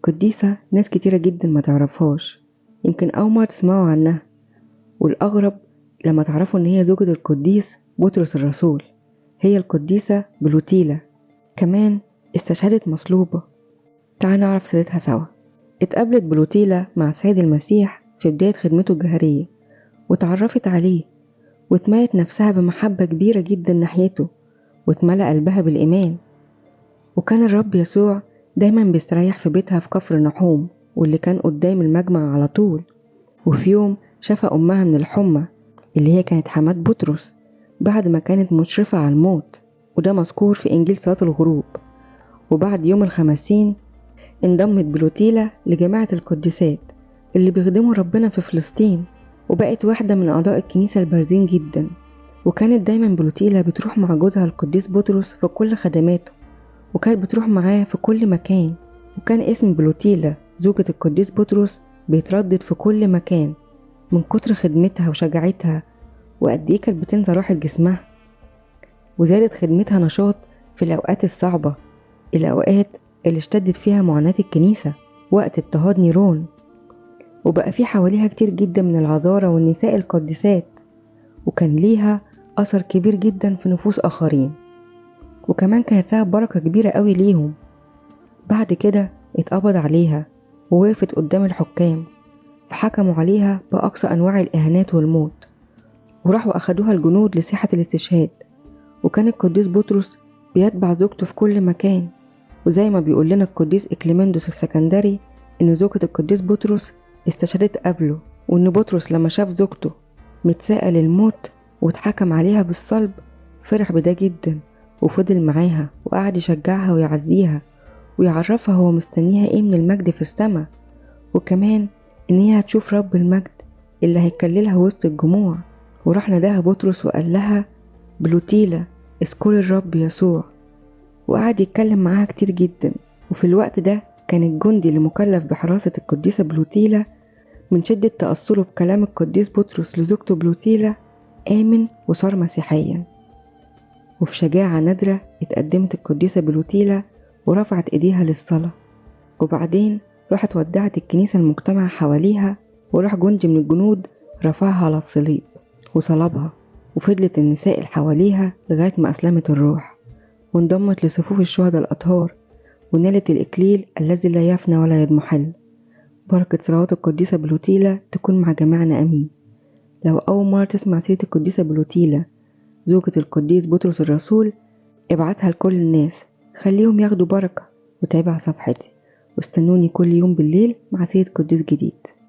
قديسة ناس كتيرة جدا ما تعرفهاش، يمكن أول مرة تسمعوا عنها، والأغرب لما تعرفوا إن هي زوجة القديس بطرس الرسول، هي القديسة بلوتيلا. كمان استشهدت مصلوبة. تعال نعرف سيرتها سوا. اتقابلت بلوتيلا مع السيد المسيح في بداية خدمته الجهرية، وتعرفت عليه، واتملت نفسها بمحبة كبيرة جدا ناحيته، واتملأ قلبها بالإيمان. وكان الرب يسوع دايما بيستريح في بيتها في كفر نحوم، واللي كان قدام المجمع على طول. وفي يوم شفى أمها من الحمى اللي هي كانت حماة بطرس بعد ما كانت مشرفة على الموت، وده مذكور في إنجيل صلاة الغروب. وبعد يوم 50 انضمت بلوتيلا لجماعة القديسات اللي بيخدموا ربنا في فلسطين، وبقت واحدة من أعضاء الكنيسة البارزين جدا. وكانت دايما بلوتيلا بتروح مع جوزها القديس بطرس في كل خدماته، وكانت بتروح معاه في كل مكان. وكان اسم بلوتيلا زوجة القديس بطرس بيتردد في كل مكان من كتر خدمتها وشجاعتها، وقد ايه كانت بتنسى راحة جسمها. وزادت خدمتها نشاط في الأوقات الصعبة، الأوقات اللي اشتدت فيها معاناة الكنيسة وقت اضطهاد نيرون. وبقى في حواليها كتير جدا من العذارى والنساء القديسات، وكان ليها أثر كبير جدا في نفوس آخرين، وكمان كانت سبب بركة كبيرة قوي ليهم. بعد كده اتقبض عليها ووقفت قدام الحكام، فحكموا عليها بأقصى أنواع الإهانات والموت، وراحوا أخدوها الجنود لساحة الاستشهاد. وكان القديس بطرس بيتبع زوجته في كل مكان، وزي ما بيقول لنا القديس إكليمندوس السكندري إن زوجة القديس بطرس استشهدت قبله، وإن بطرس لما شاف زوجته متساءل للموت واتحكم عليها بالصلب فرح بده جدا، وفضل معاها وقعد يشجعها ويعزيها ويعرفها هو مستنيها ايه من المجد في السماء، وكمان ان هي هتشوف رب المجد اللي هيكللها وسط الجموع. وراح ناداها بطرس وقال لها بلوتيلا اذكري الرب يسوع، وقعد يتكلم معاها كتير جدا. وفي الوقت ده كان الجندي اللي مكلف بحراسة القديسة بلوتيلا من شدة تأثره بكلام القديس بطرس لزوجته بلوتيلا آمن وصار مسيحيا. وفي شجاعة نادرة اتقدمت القديسة بلوتيلا ورفعت ايديها للصلاة، وبعدين راحت ودعت الكنيسة المجتمع حواليها، وراح جندي من الجنود رفعها على الصليب وصلبها، وفضلت النساء اللي حواليها لغاية ما أسلمت الروح وانضمت لصفوف الشهداء الأطهار، ونالت الإكليل الذي لا يفنى ولا يضمحل. بركة صلوات القديسة بلوتيلا تكون مع جميعنا، أمين. لو أول مرة تسمع سيرة القديسة بلوتيلا زوجة القديس بطرس الرسول، ابعتها لكل الناس، خليهم ياخدوا بركة، وتابع صفحتي، واستنوني كل يوم بالليل مع سيرة قديس جديد.